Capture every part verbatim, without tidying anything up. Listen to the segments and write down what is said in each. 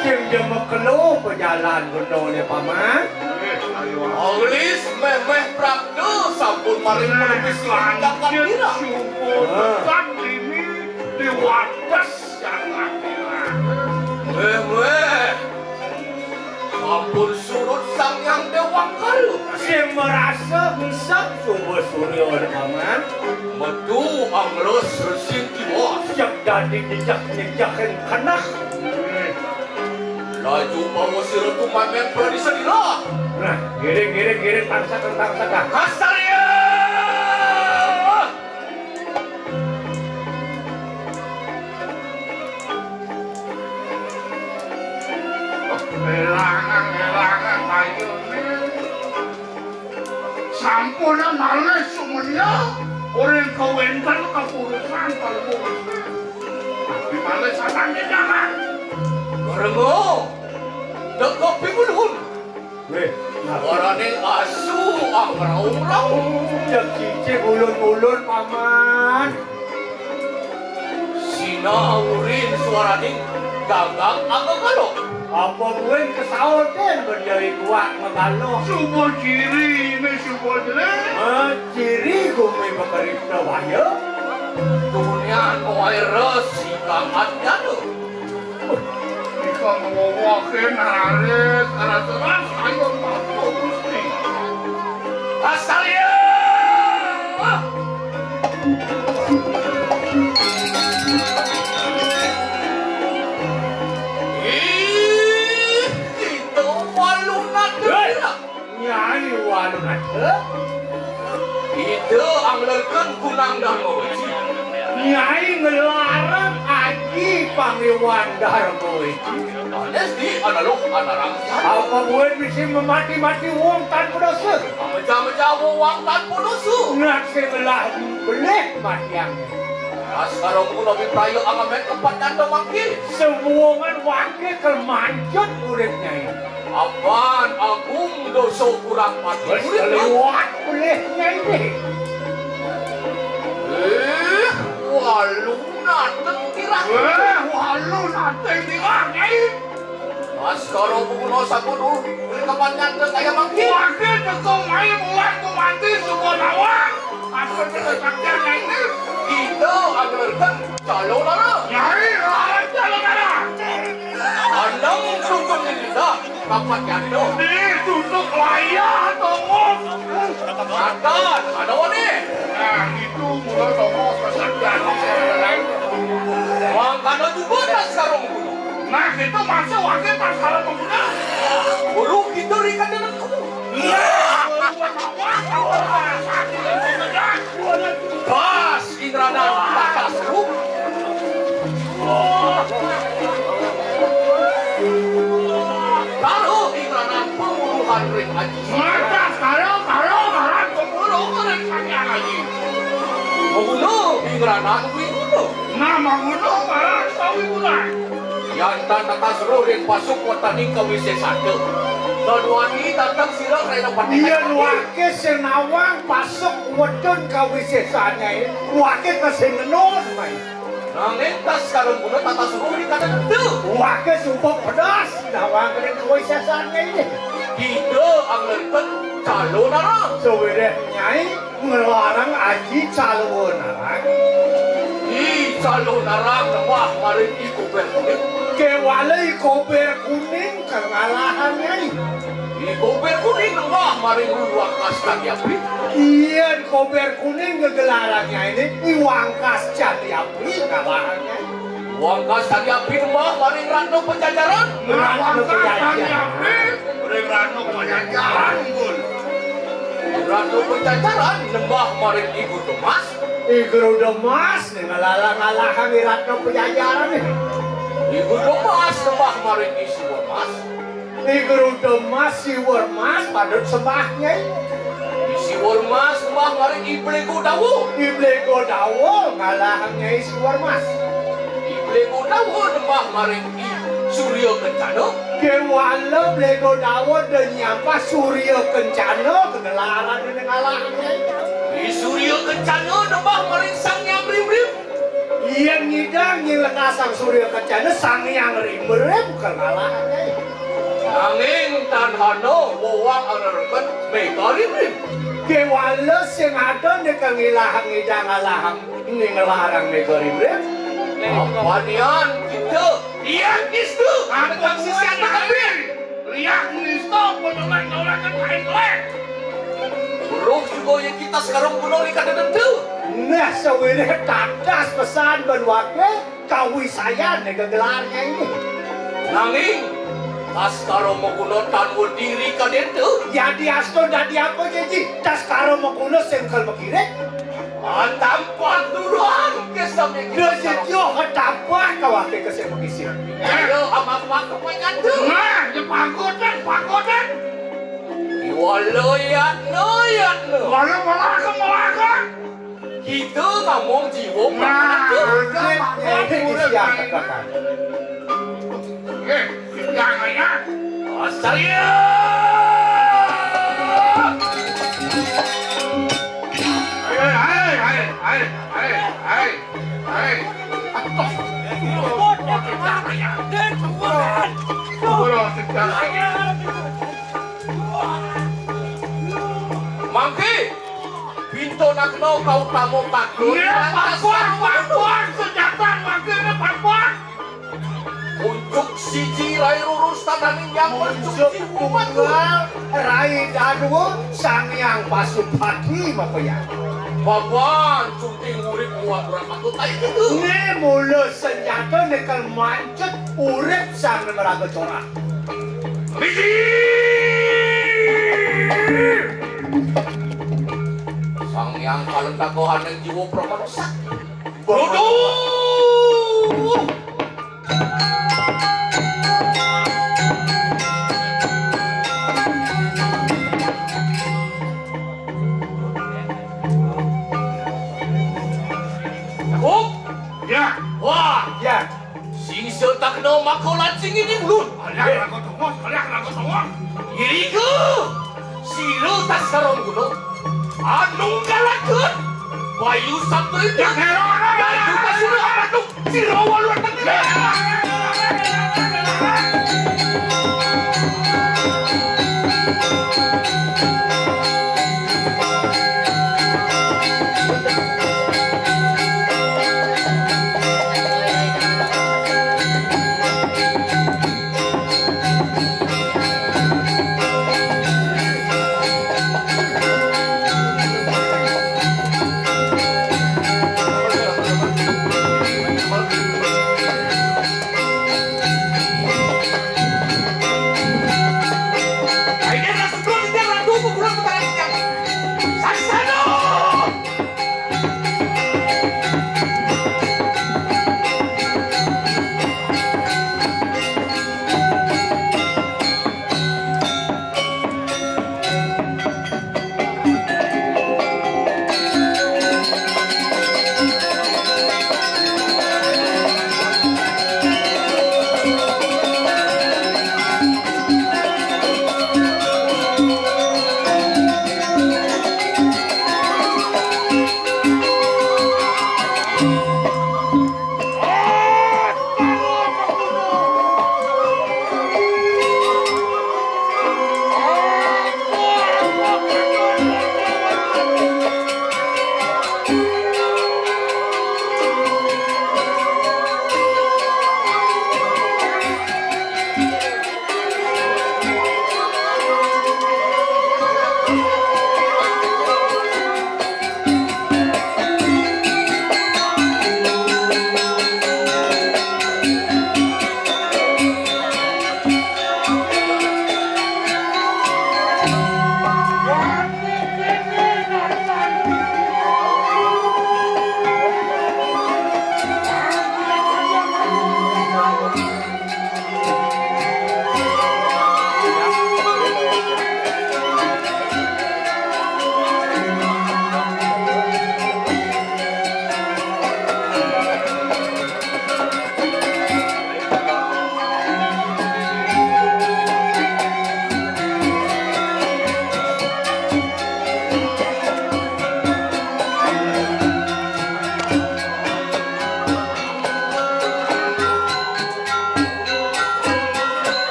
Sing dia makelo pajalan gunane, Paman. Anglis méh-méh prapta sampun maring penepis lanjut jagat nira. Syukur. Ah. Tekan dini di wates jagat nira. Méh-méh. Sampun surut Sang Hyang Dewangkara. Sing marasa engsep suba surya, Paman. Metu angres resin tiwas. Cek dadi jejak-jejaking keneh. Laju bawa sira tumameng pradisadira. Nah, ngiring, ngiring, ngiring, tangsaken, tangsaken. Kasarya! Elangan, elangan, ayo, nih. Sampun malih sumenia, ora kawénten kapurusan kalbu. Tapi malih sanan di jalan. Barengo, teka pingulun. Wéh, waraning asu angraung-raung. Ya cicing ulun-ulun, Paman. Sinaurin suaraning gagak angga galok. Apa buin kesaotin menjadi kuat ngegalok? Suba ciri, ini suba jelek. Eh, ciri gumi bekeripta waya. Tunian wae res ikang atnyana. Ika ngwowohin raris, raris, ayo, Bapa Gusti. Astaga! Ih, kita walunat. Hei! Nyai Walunata? Ida anglerken kunang Dharma Wiji. Nyai nglarang aji pangéwan Dharma Wiji. Panes di analog anarang. Apa buin misi mamati-mati wong tanpa dosa? Mameja-meja wong tanpa dosa. Nak sing ngelah belih matiang. Askara mula wipraya angamen kepat nyata mangkin. Sewungan wake kelmancut urip nyai. Apan agung dosa kurang pati. Wis murid, keliwat ulih nyai deh. Eh, walu nateng tirah. Eh, walu nateng tirah, Nyai. Askara punguna sampun ur-, uri kapan nyata kaya mangkin. Wage teka mai mulan kumanti suka nawang. Apa teka sakya, Nyai? Kita anglerken calonara. Nyai, lawan calonara. Anang sungkun nirita, kapat yanto. Ih, tutuk layah, tongos. Matan, ada wani. Nah, itu mula tongos kesaktian. Mangkana juga tas karung guna. Nah, itu masuk wakil tas karung guna. Guru kita rikatnya nengku. Iya. Pas Indranan tatas ruh. Karo Indranan pemuluhan ring aji. Lantas karo, karo, karo pemuluhan ring sakya aji. Mengguno Indranan kuwi guna. Nah, mengguno karo sawi guna. Yan tan tatas ruh ring pasuk wetaning kawisesata. Saduwani dateng sira rena pati. Yen wake sing nawang pasuk wedun kawisesane, wake kesing enun, mai. Nanging tas karung guna tatas ruh ring kadang ento. Wake sumpah pedas, nawang kene kawisesane ini. Kita anglerken calonara. Sawireh nyai nglarang aji calonara. I calonara nembah maring I Kober Kuning. Kewala I Kober Kuning kengalahan nyai. I Kober Kuning nembah maring Wangkas Candi Api. Yen Kober Kuning gegelaran nyai ini, I Wangkas Candi Api ngalahan nyai. Wangkas Candi Api nembah maring Ratna Pajajaran. Ratna Pajajaran. Ring Ratna Pajajaran, Gun. Ratna Pajajaran nembah maring I Guru Demas. I Guru Demas ning ngalalang-alahang I Ratna Pajajaran nih. I Guru Demas nembah maring I Siwa Mas. I Guru Demas, Siwa Mas, patut sembah, Nyai. I Siwa Mas nembah maring I Blego Dawa. I Blego Dawa ngalahang Nyai Siwa Mas. I Blego Dawa nembah maring I Surya Kencana? Kéwala Blégodawa da nyampah Surya Kencana kagelaran ning alahé. Di Surya Kencana nembah maring Sang Hyang Rimrim. Yén ngidang nyelekasang Surya Kencana, Sang Hyang Rimrim kagelaran. Nanging tan hana wong arereken Méga Rimrim. Kéwala sing ada nika ngilahang ngidang alahang ning larang Méga Rimrim. Apanian kita? Iya, Kistu. Aku sisian tak ambil. Liak nista penyolek-nyolekan kain kelek. Roh juga yang kita sekarang benar ikan dan tu. Nah, sawiréh tatas pesan ban waké kawisayan nika gelarnya ini. Nanging, Baskara Maguna tan wedi ri kadén tu. Yadiastun dadi apa, Jéji? Baskara Maguna sing kal makirik. Ah, tampak duluan ke sampai kita. Dia setuju, tampak kau aké ke sing makisik. Ayo, amat-amat kepenyan tu. Nah, ya pangkotan, pangkotan. Iwala yatna, yatna. Wala malaka, malaka. Kita ngomong jiwa. Nah, pangkotan tu. Ini, ini, ini siap, katakan. Eh, jangan ya. Astaga. Hai, hai, hai, hai, hai, hai, hai. Aduh. Mangké, pinto nakno kau tamu paku. Iya, pakuan, pakuan, senjata mangké, pakuan. Unjuk siji Rai Rurus tataning yang unjuk siji umat tunggal Rai Danwa Sang Hyang Pasupati mapayang. Papan cunting urip muat berapa tutai itu. Né mula senjata nekel mancut urip sang maraga corak. Biji! Sang Hyang kalentaka aning jiwa pramanosak. Bodoh! Cukup. Ya. Wah. Ya. Sing setakno mako lancing ini ulun. Kalian lagu tunggu, kalian lagu tunggu. Iriku. Sira tas sarong gunung. Anu ngalakeun. Bayu Sabda Indah. Ya, ya, ya, ya, ya. Bayu Kasura Amadung. Sira waluan tenggelam.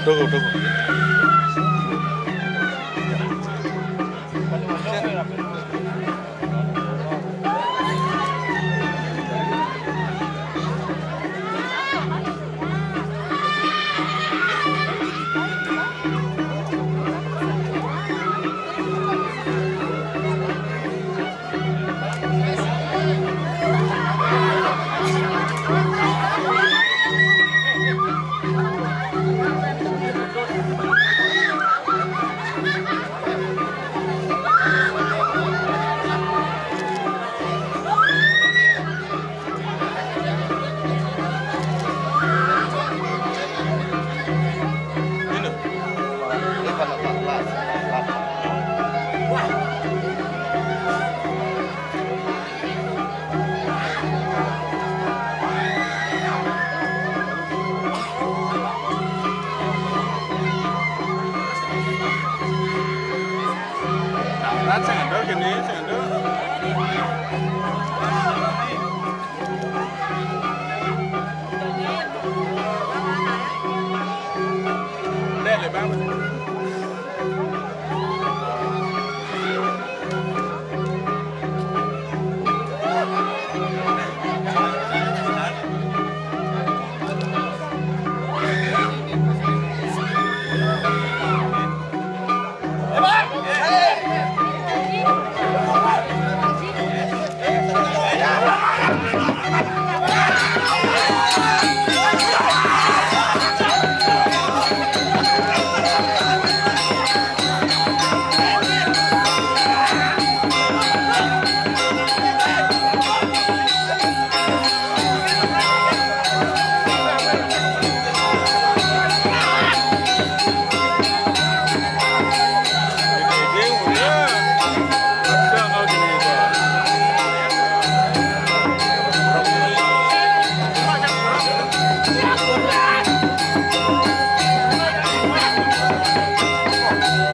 Tunggu, tunggu.